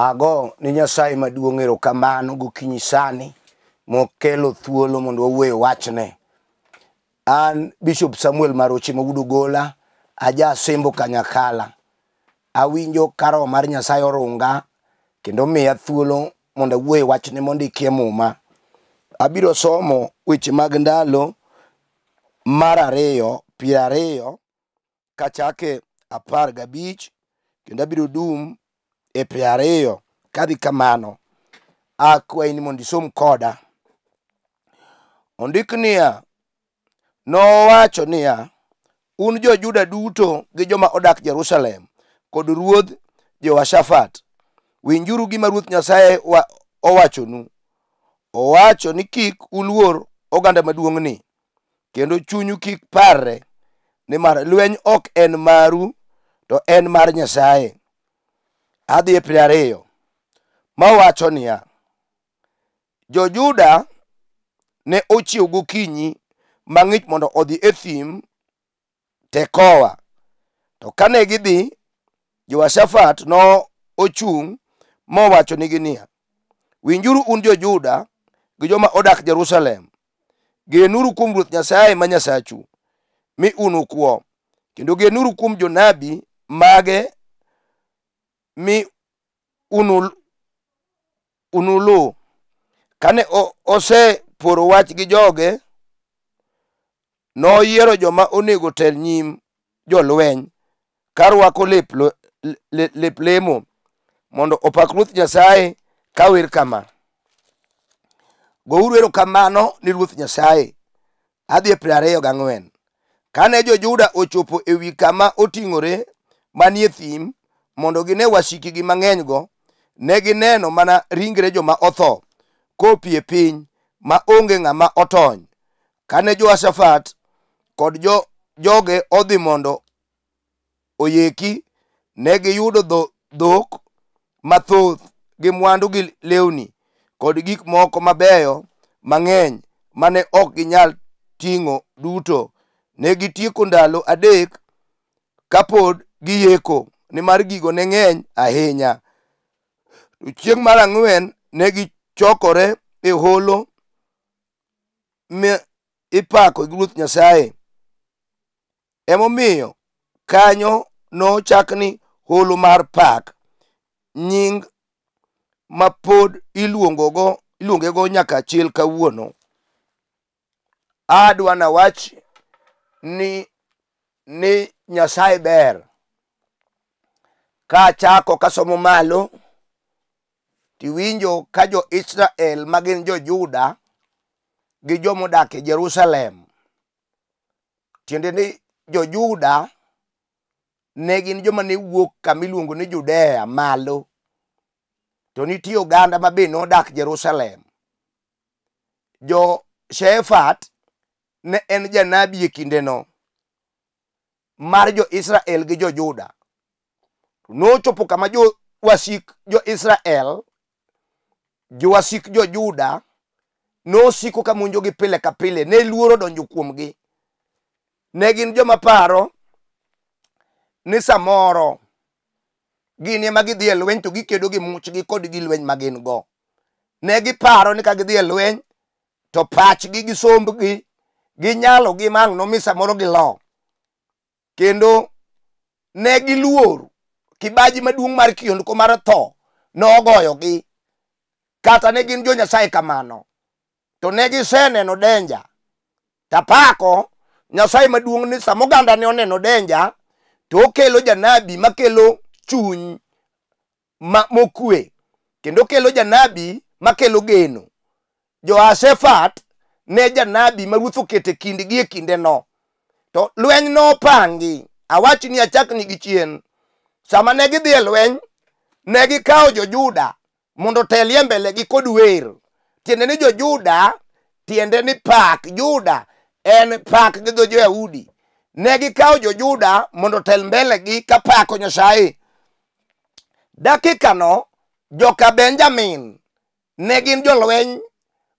Ago ni Nyasaye maduong' erokamano gokinyi sani mokelo thuolo mondo wawuoye wachne. An Bishop Samuel Maroche Mawuod Ogola, aja Asembo Kanyakala. Awinjo ka roho mar Nyasaye orunga kendo miya thuolo mondo awuoye wachne mondikie Muma. Abiro somo weche mag ndalo mar ariyo piero ariyo kachake 15 kendo abiro dum e 20 kadhi kamano. Akwayi ni mondo isom koda. Ondik niya, nowacho niya, un jo-Juda duto gi joma odak Jerusalem kod ruodh Jehoshafat, winjuru gima Ruoth Nyasaye owachonu. Owacho ni kik uluor oganda maduong'ni, kendo chunyu kik parre, nimar lweny ok en maru, to en mar Nyasaye. Adhi e 20, mawacho niya, jo-Juda ne ochiew gokinyi mang'ich mondo odhi e thim Tekoa. To kane gidhi, Jehoshafat no ochung' mowacho nigi niya, winjuru un jo-Juda gi joma odak Jerusalem, genuru kuom Ruoth Nyasaye ma Nyasachu, mi unukwo, kendo genuru kuom jonabi mage mi unulu. Kane oseporo wach gi joge, noyiero joma onego tel nyim jolweny ka rwako lep lemo mondo opak Ruoth Nyasaye ka wer kama. Gouru erokamano ni Ruoth Nyasaye. Adhi e 24. Kane jo-Juda ochopo ewi kama oting'ore manie thim mondo gine wasikgi mang'enygo, ne gineno mana ringre joma otho kopie piny ma onge ng'ama otony. Kane Jehoshafat kod joge odhi mondo oyeki, ne giyudo dhok mathoth gi mwandu gi lewni kod gik moko mabeyo mang'eny mane ok ginyal ting'o duto. Ne gitieko ndalo 3 kapod giyeko, nimar gigo ne ng'eny ahinya. To chieng' mar 4 ne gichokore e holo mi ipako gi Ruoth Nyasaye. Emomiyo kanyo nochak ni holo mar pak, nying ma pod iluongego nyaka chil kawuono. Adwa nawach ni Nyasaye ber. Kachako kasomo malo, tiwinjo ka jo-Israel magin jo-Juda gi jomodak e Jerusalem, tiende ni jo-Juda ne gin joma ne wuok kama iluongo ni Judea malo, to nitie oganda ma be nodak Jerusalem. Jo-Shefat ne en janabi e kindeno mar jo-Israel gi jo-Juda. Nochopo kama jowasik jo-Israel, jowasik jo-Juda nosiko ka monjogi pile ka pile, ne luoro donjo kuomgi. Ne gin joma paro ni samoro gin ema gidhi e lweny to gikedo gi muchgi kod gi lweny ma gin go. Ne giparo ni ka gidhi e lweny to pachgi gi sombgi gi nyalogi ma ang' nomi samoro gilo. Kendo ne giluor kibaji maduong' mar kiondko mar tho nogoyogi, kata ne gin jo Nyasaye kamano, to ne giseneno danger. Tapako Nyasaye maduong' ni sama oganda ne oneno danger, to okelo janabi makelo chuny mokwe, kendo okelo janabi makelo geno. Jehoshafat ne janabi ma ruoth oketo e kindgi e kindeno. To lweny nopangi, awach ni achakni gi chien. Sama ne gidhi e lweny, ne gikawo jo-Juda mondo otelie mbelegi kod wer. Tiende ni jo-Juda, tiende ni pak. Juda en pak gi dho jo-Yahudi. Ne gikawo jo-Juda mondo otel mbelegi kapako Nyasaye. Dakikano, joka Benjamin ne gin jolweny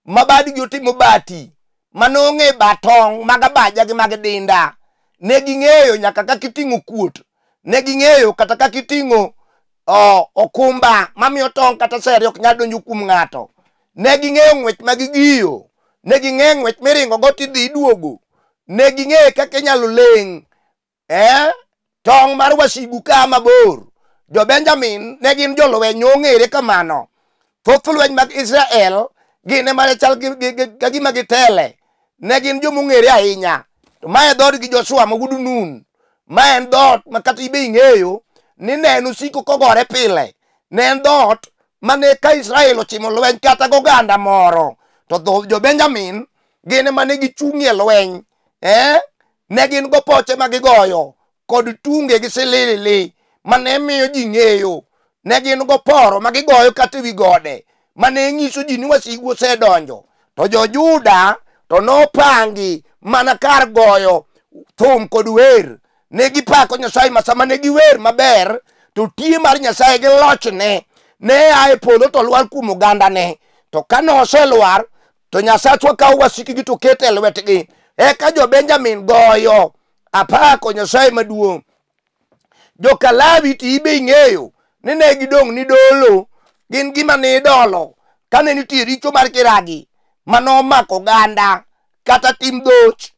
ma badgi otimo bati, manong'e batong' mag abaja gi mag dinda. Ne ging'eyo nyaka kaka iting'o kuot, ne ging'eyo kata kaka iting'o Okumba mamiyo tong' kata sere ok nyal donjo kuom ng'ato. Ne ging'eyo ng'wech ma gigiyo. Ne ging'eyo ng'wech miringo go tidhi iduogo. Ne ging'eyo kaka inyalo leng'. Tong' mar wasigu ka mabor. Jo Benjamin ne gin jolweny ong'ere kamano. Thoth lweny mag Israel gin ema chal ka gima gitele. Ne gin jomong'ere ahinya. To mae dhood gi Joshua ma wuod Nun. Ma en dhoot ma kata ibe ing'eyo ni ne en osiko kogore pile. Ne en dhoot mane ka Israel ochimo lweny kata goganda moro. To jo Benjamin gin ema ne gichung'ie lweny. Ne gin gopoche ma gigoyo kod tunge gi silili mane miyo ji ng'eyo. Ne gin goporo ma gigoyo kata ewi gode mane nyiso ji ni wasigu osedonjo. To jo Juda to nopangi mana kar goyo thum kod wer. Ne gipako Nyasaye ma sama ne giwer maber to tie mar Nyasaye gi lochne ne a e polo to lwar kuom ogandane. To kane oselwar to Nyasachwa kawo wasikgi to keto e lwetgi. Eka jo Benjamin goyo apako Nyasaye maduong'. Joka Lawi to ibe ing'eyo ni ne gidong' ni dolo. Gin gima ne idolo kane nitie richo mar kiragi manomako oganda kata tim dhoch,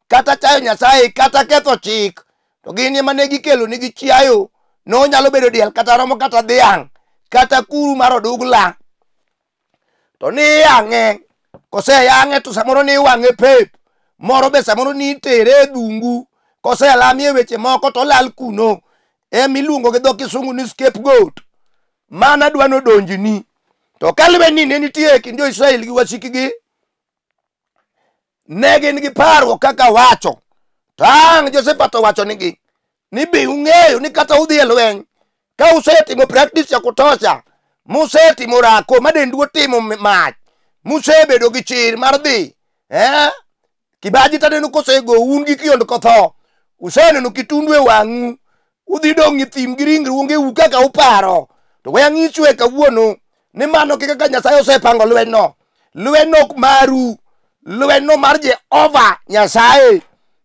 kata chayo Nyasaye kata ketho chik. To gin ema ne gikelo nigi chiayo. Nonyalo bedo diel kata romo kata dhiang' kata kuru mar odugla. To ni yang'e, koseyang'e to samoro ni iwang'e pep. Moro be samoro ni itere e bungu. Koselamie weche moko to olal kuno. Emiluongo gi dho kisungu ni scapegoat. Mana dwa nodonjni. To ka lweny ni ne nitie e kind jo-Israel gi wasikgi, ne gin gi parruok kaka wacho. To ang' Jehoshafat owacho nigi ni be ung'eyo ni kata udhi e lweny ka usetimo practice ya kutosha, musetimo rako ma dendu otimo mach, musebedo gi chir mar dhi, kibaji taneno kosego un gi kiondko tho, useneno kitundu e wang'u, udhi dong' e thim gi ringru onge u kaka uparo. To we ang'isu e kawuono ni mano kaka Nyasaye osepango lwenyno. Lwenyno ok maru, lwenyno mar Jehova Nyasaye.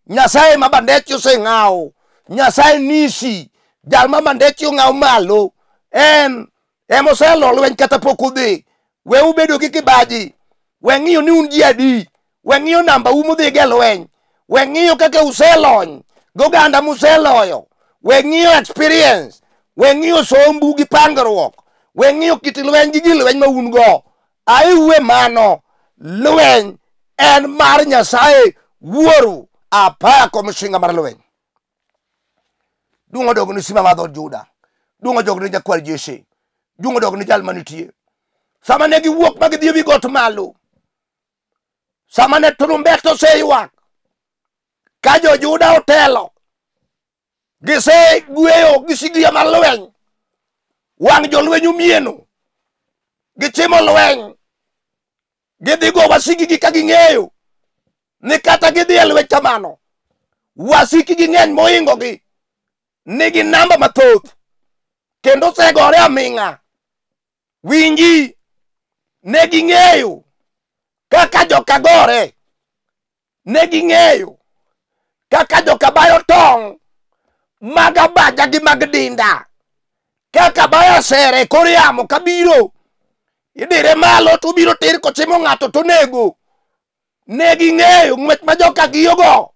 Nyasaye ma bandechi oseng'awo, Nyasaye nisi, jal ma bandechi ong'aw malo, en emoselo lweny kata pok udhi. We ubedo gi kibaji, we ng'iyo ni un ji adi, we ng'iyo namba u mudhi go e lweny, we ng'iyo kaka uselony goganda museloyo, we ng'iyo experience, we ng'iyo sombu gi pangruok, we ng'iyo kit lweny gi gilweny ma un go. Aiwe mano, lweny en mar Nyasaye Wuoru. Apako msinga mar lweny. Duong' odog ni simba mar dhood Juda. Duong' odog ni jakwar Jesse. Duong' odog ni jal manitie. Sama ne giwuok ma gidhi ewi got malo, sama ne turumbete oseywak, ka jo-Juda otelo, gisegweyo gi sigiya mar lweny, wang' jolweny omieno, gichimo lweny, gidhi go wasikgi ka ging'eyo ni kata gidhi e lweny kamano, wasikgi ng'eny mohingogi, nigi namba mathoth, kendo osegore aming'a. Winji, ne ging'eyo kaka joka gore, ne ging'eyo kaka joka bayo tong' mag abaja gi mag dinda, kaka bayo sere kor yamo kabiro, idire malo to obiro tir kochimo ng'ato to onego. Ne ging'eyo ng'wech ma joka giyogo.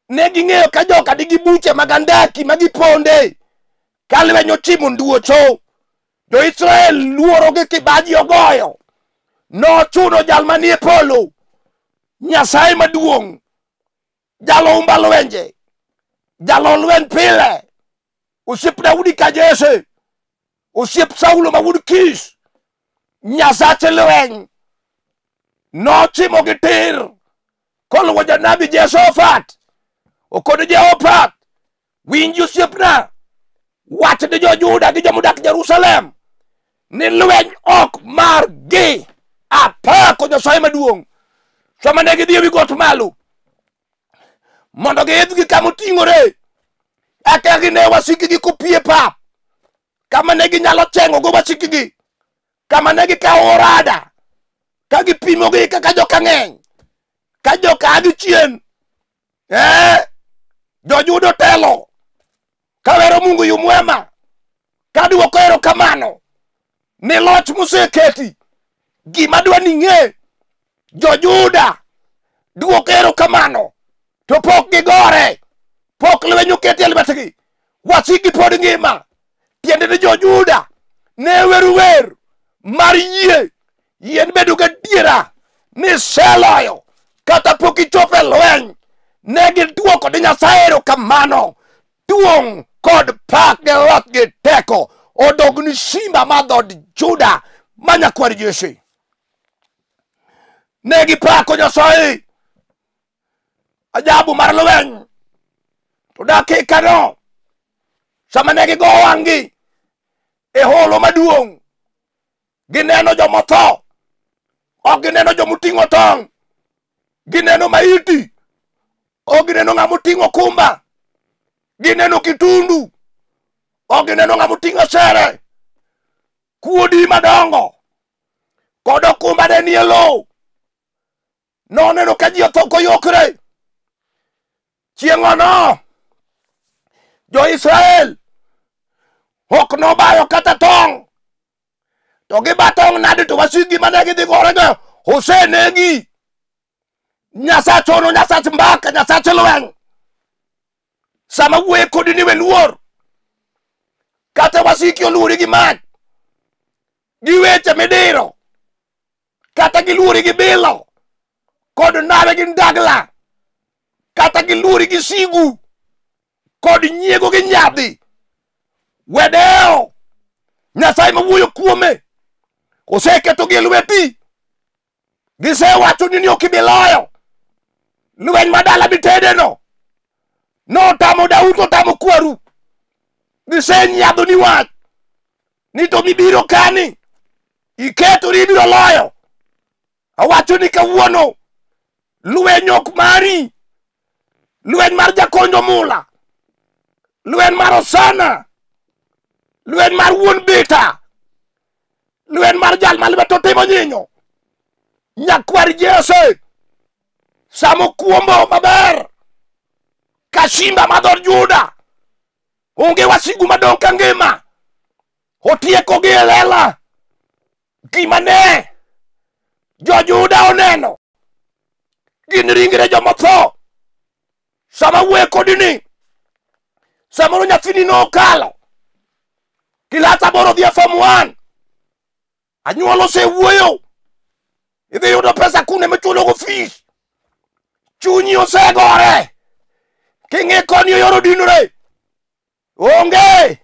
Ne ging'eyo ka joka nigi buche mag andaki ma giponde. Ka lweny ochimo nduocho, jo-Israel luoro gi kibaji ogoyo. Nochuno jal manie polo, Nyasaye maduong', jalo umba lwenje, jalo lweny pile, osiep Daudi ka Jesse, osiep Saulo ma wuod Kish, Nyasach lweny, nochimo gi tir koluwo janabi Jehoshafat okod Jehoshafat. Winji osiepna, wach ni jo-Juda gi jomodak Jerusalem ni lweny ok margi. Apako Nyasaye maduong'. Sama ne gidhi ewi got malo mondo giidhgi kama oting'ore, eka gine wasikgi kopie pap, kama ne ginyalo chengo go wasikgi, kama ne gikawo orada ka gipimogi kaka joka ng'eny, ka joka a gi chien. Jo-Juda otelo kawero Mungu yu mwema. Kaduoko erokamano ne loch moseketi. Gima dwa ni ing'e, jo-Juda duoko erokamano to pok gigore, pok lweny oketi e lwetgi, wasikgi pod ngima. Tiende ni jo-Juda ne wero wer mar yie, yien bedo gadiera ni seloyo kata pok ichopo e lweny. Ne giduoko ne Nyasaye erokamano. Duong' kod pak gi loch gi teko odog ni simba mar dhood Juda ma nyakwar Jesse. Ne gipako Nyasaye. Ajabu mar lweny. To dakikano sama ne gigo wang'gi e holo maduong', gineno jomotho, ok gineno jomoting'o tong', gineno maiti, ok gineno ng'ama oting'o kumba, gineno kitundu, ok gineno ng'ama oting'o sere, kuodi madongo kod okumba ne nie lowo. Noneno ka ji otho koyokre. Chieng'ono jo-Israel ok nobayo kata tong', to giba tong' nade to wasikgi mane gidhi gorego osenegi. Nyasach ono, Nyasach mbaka, Nyasach lweny. Sama wuoye kodi ni we luor, kata wasiki oluori gi mach, gi weche midiro, kata giluori gi bilo, kod nawe gi ndagla, kata giluori gi sigu, kod nyiego gi nyadhi. Wedeo Nyasaye mawuoyo kuome oseketogi e lweti. Gisewacho ni ok ibi loyo lweny ma dala mitedeno. Notamo Daudi, otamo kwaru. Gisenyiadho ni wach ni to mibiro kani iketori ibiro loyo. Awacho ni kawuono lweny ok mari, lweny mar Jakonjo Mula, lweny mar Osana, lweny mar wuon Bita, lweny mar jal ma lwete otimo nyinyo, nyakwar Jesse. Samo kuombo maber ka simba mar dhood Juda, onge wasigu madong' ka ngima, otiekogi e lela. Gima ne jo-Juda oneno gin ringre jomotho. Sama wuoyo kodi ni, samoro nyathini nokalo kilas aboro dhi e form 1, anyuola osewuoyo, idhi yudo pesa kune michulogo fees. Chunyi osegore, king'i koni oyoro dinore, onge,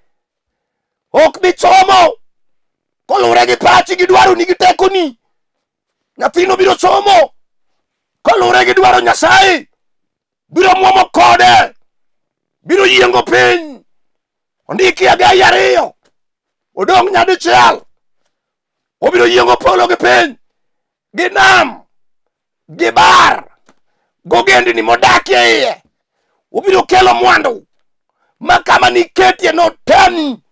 ok bi somo koluwore gi pachi gi dwaroni gi tekoni. Nyathino biro somo koluwore gi dwaro Nyasaye, biro muomo kode, biro yiengo piny. Ondiki Hagai 2, odong' nyadichiel, obiro yiengo polo gi piny, gi nam, gi bar, gogendni modakie iye. Obiro kelo mwandu ma kama niketie notami.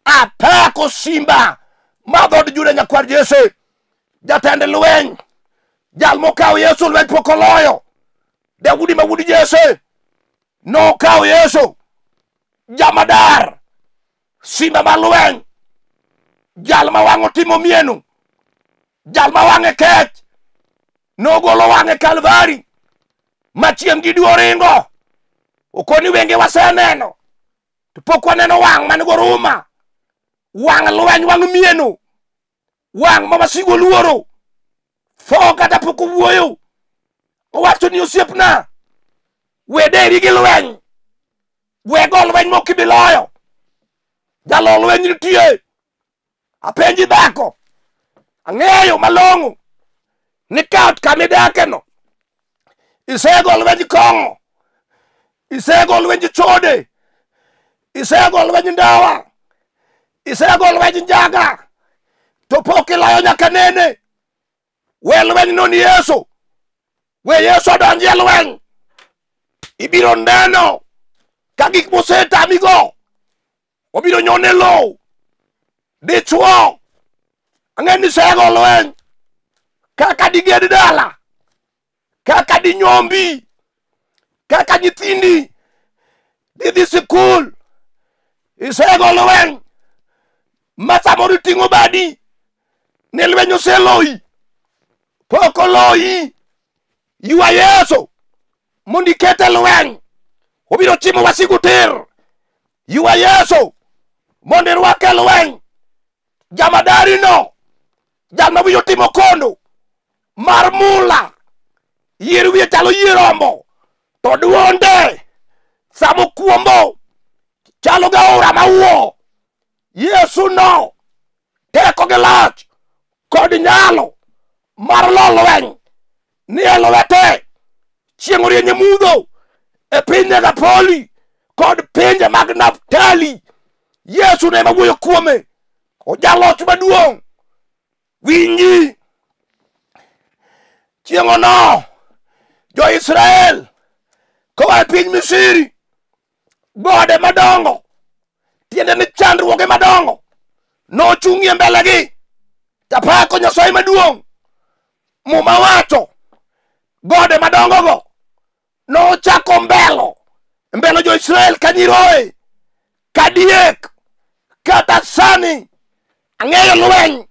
Apako simba mar dhood Juda nyakwar Jesse, jatend lweny, jal mokawo Yesu lweny pok oloyo. Daudi ma wuod Jesse nokawo Yesu, jamadar, simba mar lweny, jal ma wang'e otimo mieno, jal ma wang'e kech, nogolo wang'e Kalvari, ma chieng' gi dwe oringo. Okoni wenge waseneno, to pok waneno wang' man goruma, wang' lweny, wang' mieno, wang' ma wasigu oluoro. Tho kata pok owuoyo, owacho ni osiepna, we deri gi lweny, we go lweny mok ibi loyo. Jalo lweny nitie. Apenji dhako, ang'eyo malong'o ni ka ot kama idakeno isego lweny kong'o, isego lweny chode, isego lweny ndawa, isego lweny njaga, to pok iloyo nyaka nene. We lweny no ni Yesu, we Yesu odonji e lweny. Ibiro neno ka gik mosetamigo obiro nyone lowo. Dichuo, ang'e ni isego lweny kaka diged dala, kaka dinyombi, kaka nyithindi didhi sikul. Isego lweny Ma samoro iting'o badi ni lweny oseloyi, pok oloyi. Ywa Yesu mondo iket e lweny, obiro chimo wasigu tir. Ywa Yesu mondo irwak e lweny. Jamadari no, jal ma wiye otimo kondo mar mula, yier wiye chalo yie rombo, to duonde samo kuombo chalo ga aora mawuo. Yesu no teko gi loch kod nyalo mar lo lweny ni e lwete. Chieng' orieny e mudho e piny Dekapoli kod pinje mag Naftali. Yesu ne ema wuoyo kuome, ojaloch maduong'. Winji, chieng'ono jo-Israel koa e piny Misri, gode madongo, tiende ni chandruoge madongo nochung'ie mbelegi. Tapako Nyasaye maduong'. Muma wacho gode madongogo nochako mbelo mbelo jo-Israel ka nyiroye ka diek. Kata sani ang'eyo lweny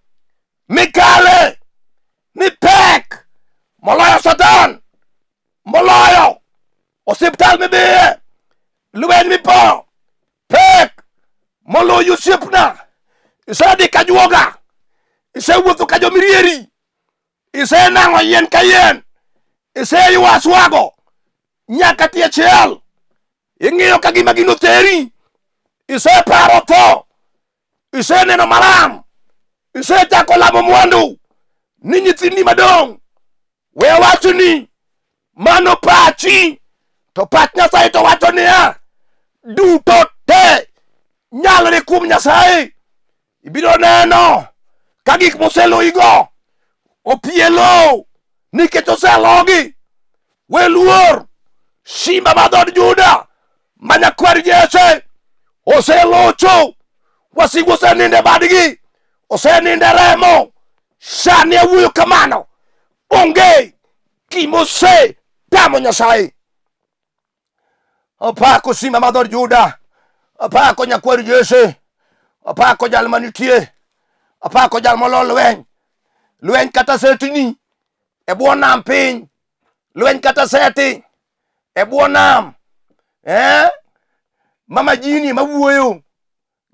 mikale ni pek moloyo Satan, moloyo osiptal midhiye, lweny mipo pek moloyo osiepna. Isedhi ka juoga, isewuotho ka jomirieri, isenang'o yien ka yien, iseywa swago nyaka tie chiel. Ing'iyo ka gima gino teri, iseparo tho, iseneno maram, isechako lamo mwandu ni nyithindi madong'. We awacho ni mano pachi, to pach Nyasaye to wacho niya, duto te nyalore kuom Nyasaye. Ibiro neno ka gik moseloyigo opielo nikech oselogi. We luor, simba mar dhood Juda ma nyakwar Jesse oselocho. Wasigu osenindo e badgi, osenindo e remo. Sani awuoyo kamano, onge gima osetamo Nyasaye. Apako simba mar dhood Juda, apako nyakwar Jesse, apako jal manitie, apako jal molo lweny. Lweny kata setni e bwo nam piny, lweny kata seti e bwo nam. Mama jini mawuoyo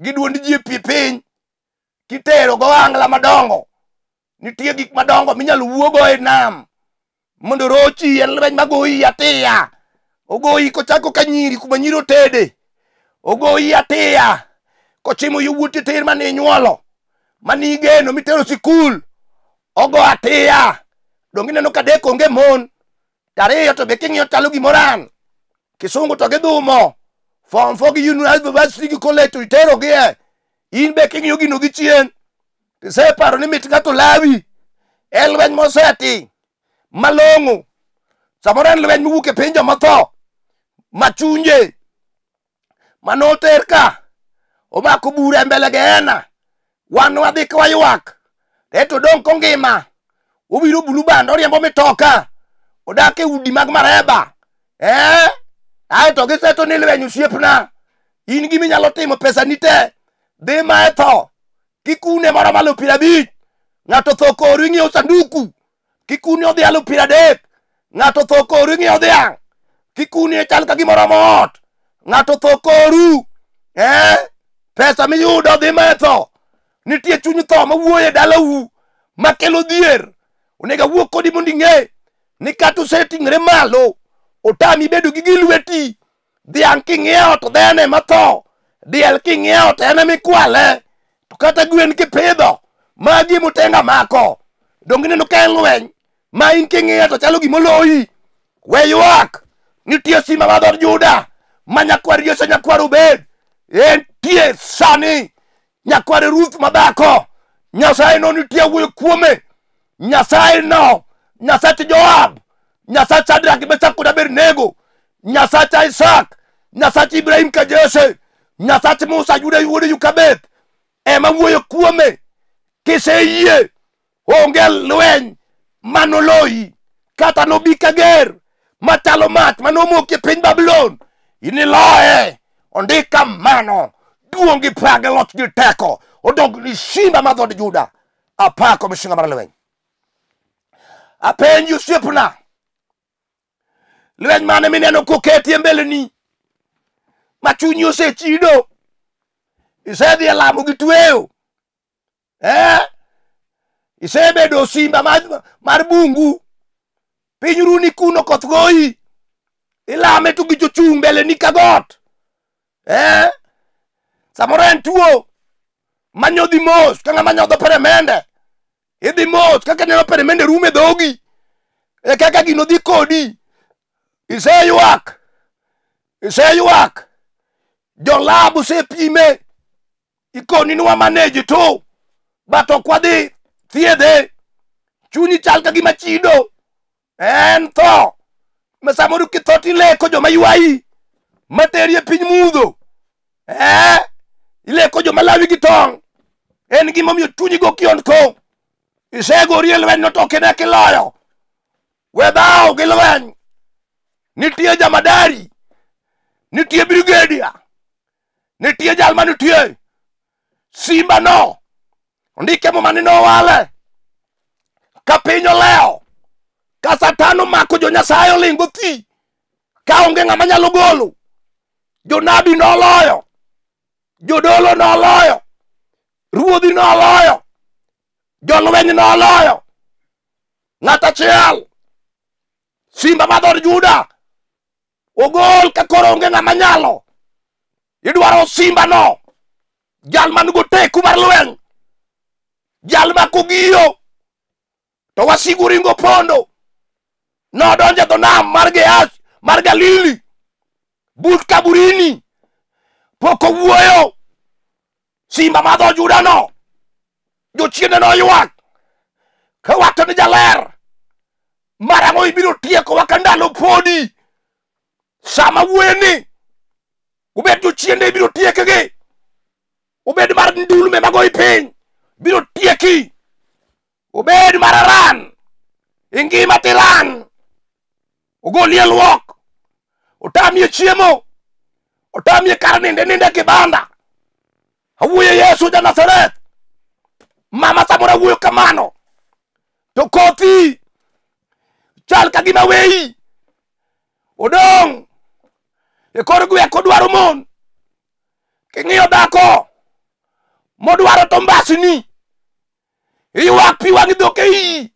gi duond ji e pi piny, kitero go angla madongo. Nitie gik madongo minyalo wuogo e nam mondo rochi. En lweny magoyi atiya, ogoyi kochako ka nyiri kuma nyiri otede, ogoyi atiya kochimo yowuoti tir mane inyuolo mane igeno mitero sikul, ogo atiya. Donge ineno ka adek onge mon, to ariyo to be king'iyo chalo gimoran. Kisungu to gidhumo form 4 gi university gi college to iterogie. In be king'iyo gino gi chien, tiseparo ni mit ng'ato lawi. En lweny moseti malong'o. Samoro en lweny mowuok e piny jomotho machunje manoter ka omako bura e mbele Geena. Wan wadhi ka waywak, eto odong' kongima. Obiro bulu band, oriembo mitoka, odak e udi mag mareba. Aeto giseto ni lweny osiepna. In gima inyalo timo, pesa ni te dhi ma e tho. Kikune moro malo 50, ng'ato tho koru ing'iewo sanduku. Kikune odhi 30,000, ng'ato tho koru ing'iewo dhiang'. Kikune chal ka gimoro ot, ng'ato tho koru. Pesa miyudo dhi ma e tho. Nitie chuny tho mawuoyo e dalau makelo dhier. Onego awuo kodi mondo ing'e ni kata oseting'ore malo, otami bedo gi gilweti. Dhiang' king'iewo to dhene matho, diel king'iewo to en emikwale, to kata gwen kipidho magi emotenga mako. Donge ineno ka en lweny ma in king'iyo to chalo gimoloyi. We ywak, nitie simba mar dhood Juda ma nyakwar Jesse nyakwar Obed entie sani. Nyakwar Ruth madhako, Nyasaye no nitie wuoyo kuome. Nyasaye no, Nyasach Joab, Nyasach Shadrach, Meshach kod Abednego, Nyasach Isaac, Nyasach Ibrahim ka Jesse, Nyasach Musa Juda wuod Yukabeth ema wuoyo kuome. Kiseyie, onge lweny manoloyi, kata nobi kager machalo mach manomoki e piny Babulon, iniloye. Ondik kamano. Duong' gi pak gi loch gi teko Odog ni simba mar dhood Juda. Apako misinga mar lweny. Apenji osiepna. Lweny mane mineno koketi e mbeleni ma chunyi osechido. Isedhi e lamo gi tweyo. Isebedo simba mar bungu. Piny runi kuno koth goyi. Ilame to gicho chung' mbeleni ka got. Samoro en tuo manyodhi mos ka ng'ama nyodho peremende. Idhi mos kaka ineno peremende rumo e dhogi. E kaka gino dhi kodi. Iseywak. Iseywak. Jolab osepime. Ikoni ni wamanage to. But ok wadhi thiedhe. Chunyi chal ka gima chido. En tho. Ma samoro kitho tileko joma ywayi. Materi e piny mudho. Ileko joma lawi gi tong'. En gimomiyo chunyi go kiondko. Isegori e lweny no to ok ine kiloyo. We dhawo gi lweny. Nitie jamadari. Nitie brigedia. Nitie jal manitie. Simba no. Ondike Muma ni nowale. Ka piny olewo. Ka Satan omako jo Nyasaye olingo thi. Ka onge ng'ama nyalo golo. Jonabi noloyo. Jodolo noloyo. Ruodhi noloyo. Jolweny noloyo. Ng'at achiel. Simba mar dhood Juda. Ogol ka koro onge ng'ama nyalo. Idwaro simba no. Jal man go teku mar lweny. Jal ma kogiyo. To wasigu ringo pondo. Nodonjo e dho nam mar Geas, mar Galili. But kaburini. Pok owuoyo. Simba mar dhood Juda no. Jochiende noywak. Kawacho ni jaler. Marang'o ibiro tiekowa ka ndalo podi. Sama wuoyeni. Ubed jochiende ibiro tiekgi. Ubed mar ndulme magoyi piny. Biro tieki. Ubed mar aran. Ingima tiran. Ogolie luok. Otamie chiemo. Otamie kar ninde ninde kibanda. Awuoyo Yesu ja Nazareth. Mama samoro awuoyo kamano. To kothi chal ka gima weyi. Odong' e kor gweng' kodwaro mon. King'iyo dhako modwaro to mbasni. Iywak pi wang'i dhok e iyi.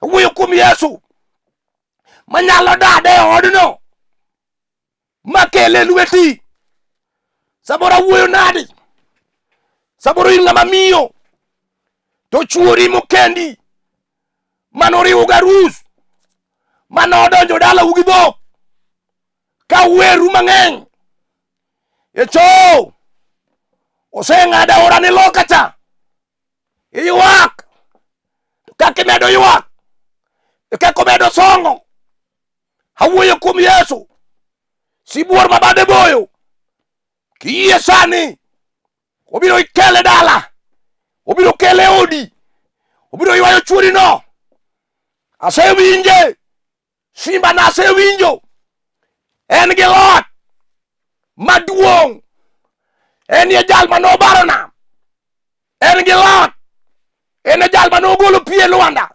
Awuoyo kuom Yesu manyalo dade e odno makele lweti. Samoro awuoyo nadi. Samoro in ng'ama miyo to chuori mokendi manoriwo garus manodonjo dalau gi dhok ka weru mang'eny e cho oseng'ado aora ni loka cha. Iywak kaka imedo ywak e kaka omedo songo. Awuoyo kuom Yesu sibuor ma bade boyo. Kiyie sani obiro ikele dala. Obiro kele odi. Obiro ywayo chuori no. Asewinje. Simba na asewinjo. En gi lot maduong'. En e jal manobaro nam. En gi lot. En e jal manogolo pi e lwanda.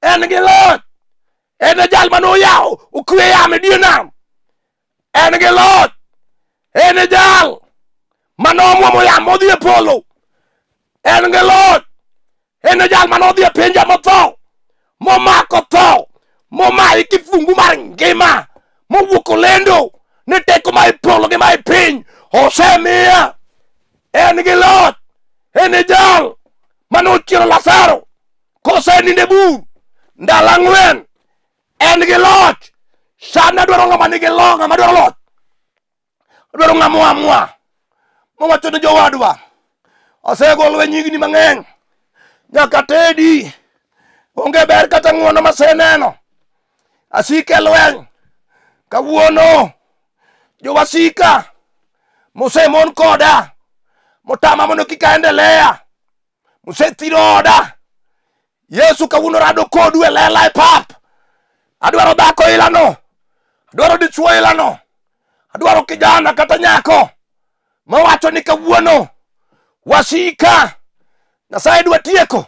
En gi lot. En e jal manoyawo okwe yamo e dier nam. En gi lot. En e jal manomwomo yamo modhi e polo. En gi lot. En e jal manodhi e pinje motho. Momako tho. Momayi kifungu mar ngima. Mowuok olendo ni teko ma e polo gi ma e piny osemiya. En gi lot. En e jal manochiero Lazaro kosenindo e bur ndalo ang'wen. En gi loch. Sani adwaro ng'ama nigi loch, ng'ama dwaro loch. Adwaro ng'ama oamua. Mowacho ni jowadwa, osego lweny higni mang'eny. Nyaka tedi. Onge ber kata ng'uono maseneno. Asike lweny. Kawuono jowasika mosemon koda. Motama mondo kik aendelea. Mosethiro oda. Yesu kawuono rado kodu e lela e pap. Adwaro dhako ilano. Adwaro dichuo ilano. Adwaro kijana kata nyako mawacho ni kawuono Wasika Nyasaye dwa tieko.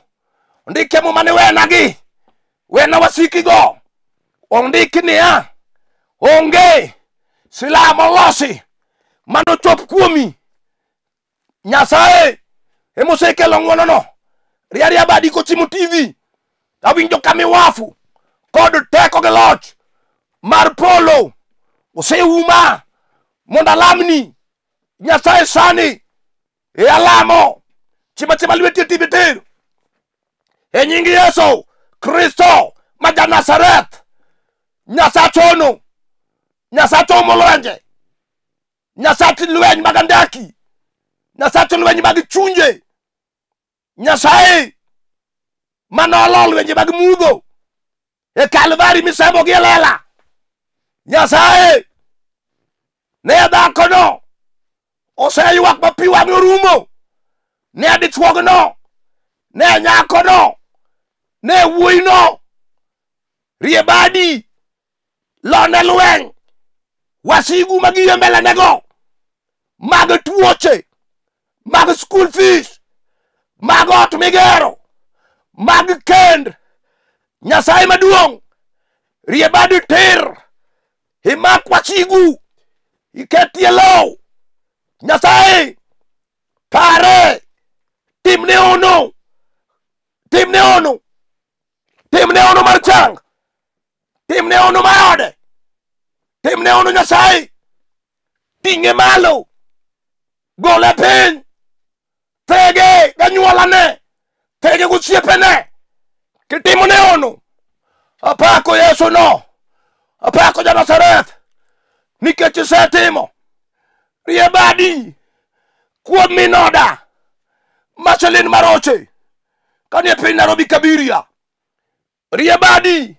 Ondike Muma ni wenagi, wena wasikigo. Ondiki niya, onge silaha molosi manochop kuomi. Nyasaye emosekelo ng'wonono. Riaria badi kochimo TV. Awinjo kamiwafu kod teko gi loch mar polo oseuma mondo alamni Nyasaye sani. E alamo chima chima lweti e TV tir e nying Yesu Kristo ma ja Nazareth. Nyasach ono, Nyasach omo lwenje, Nyasach lweny mag andaki, Nyasach lweny mag chunje, Nyasaye manolo lwenje mag mudho e Kalvari misembo gi e lela. Nyasaye ne dhakono oseywak ma pi wang'e orumo, ne dichuogno, ne nyakono, ne wuoyino. Rie badi lone lweny wasigu magiyo mbele nego mag tuoche, mag school fees, mag ot migero, mag kend. Nyasaye maduong', rie badi tir, imak wasigu, iketie low. Nyasaye pare, timne ono, timne ono, timne ono mar chang, timne ono mar ode, timne ono Nyasaye, ting'e malo, gole piny, thege ganyuolane, thege gosiepene, kitimone ono. Apako Yesu no, apako ja Nazareth, nikech isetimo. Rie badi kuom minoda Marceline Maroche kanie piny Nairobi Kabiria. Rie badi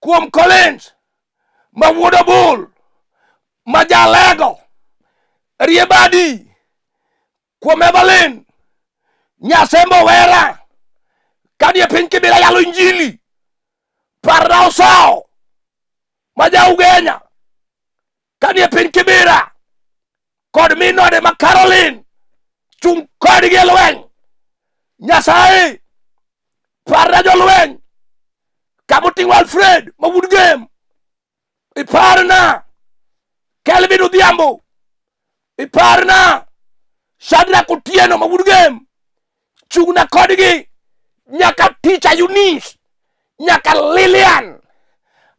kuom Collins ma wuod Obul ma jalego. Rie badi kuom Evelyn Nyasembo Wera kanie piny Kibera yalo Injili. Parna Osao ma ja Ugenya kanie piny Kibera kod minode ma Caroline, chung kodgi e lweny. Nyasaye parna jolweny kamoting'o Alfred ma wuod Gem, iparna Kelvin Odhiambo, iparna Shadrack Otieno ma wuod Gem, chung'na kodgi nyaka Teacher Eunice, nyaka Lilian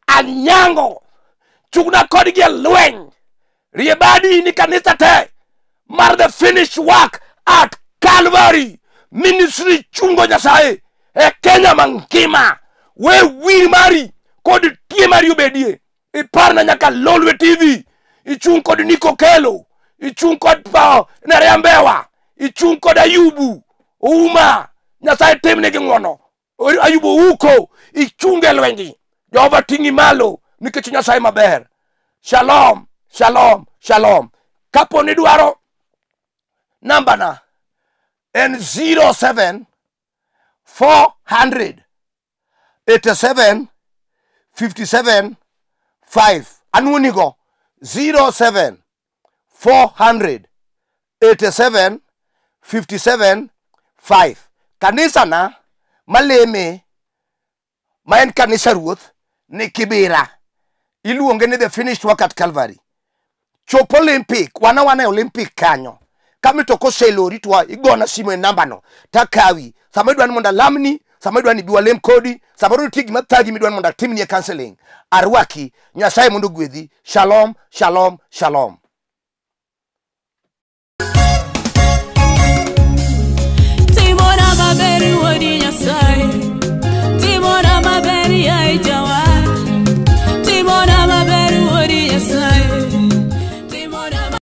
Anyango, chung'na kodgi e lweny. Rie badi ni kanisa te mar the finished work at Calvary Ministry chungo Nyasaye e Kenya mangima. We wir mari kod tie mari obedie. Iparna nyaka Lolwe TV, ichung kod Nico Kelo, ichung kod Nerea Mbewa, ichung kod Ayubu Ouma. Nyasaye timnegi ng'wono. Ayubu Uko, ichunge lwenji. Jehova ting'i malo nikech Nyasaye maber. Shalom, shalom, shalom. Kapo ni dwaro nambana en 07 400 87 57 5. Anuonigo 07 400 87 57 5. Kanisa na maleme ma en kanisa Ruoth ni Kibera. Iluonge ni the finished work at Calvary. Chop Olympic, wana e Olympic kanyo. Kama to koselori to igona simu e namba no takawi. Sama idwa ni mondo alamni, sama idwa ni bi walem kodi, sama idwa nitie gima thagi midwa ni mondo atimnie counseling. Arwaki, Nyasaye mondo ogwedhi. Shalom, shalom, shalom.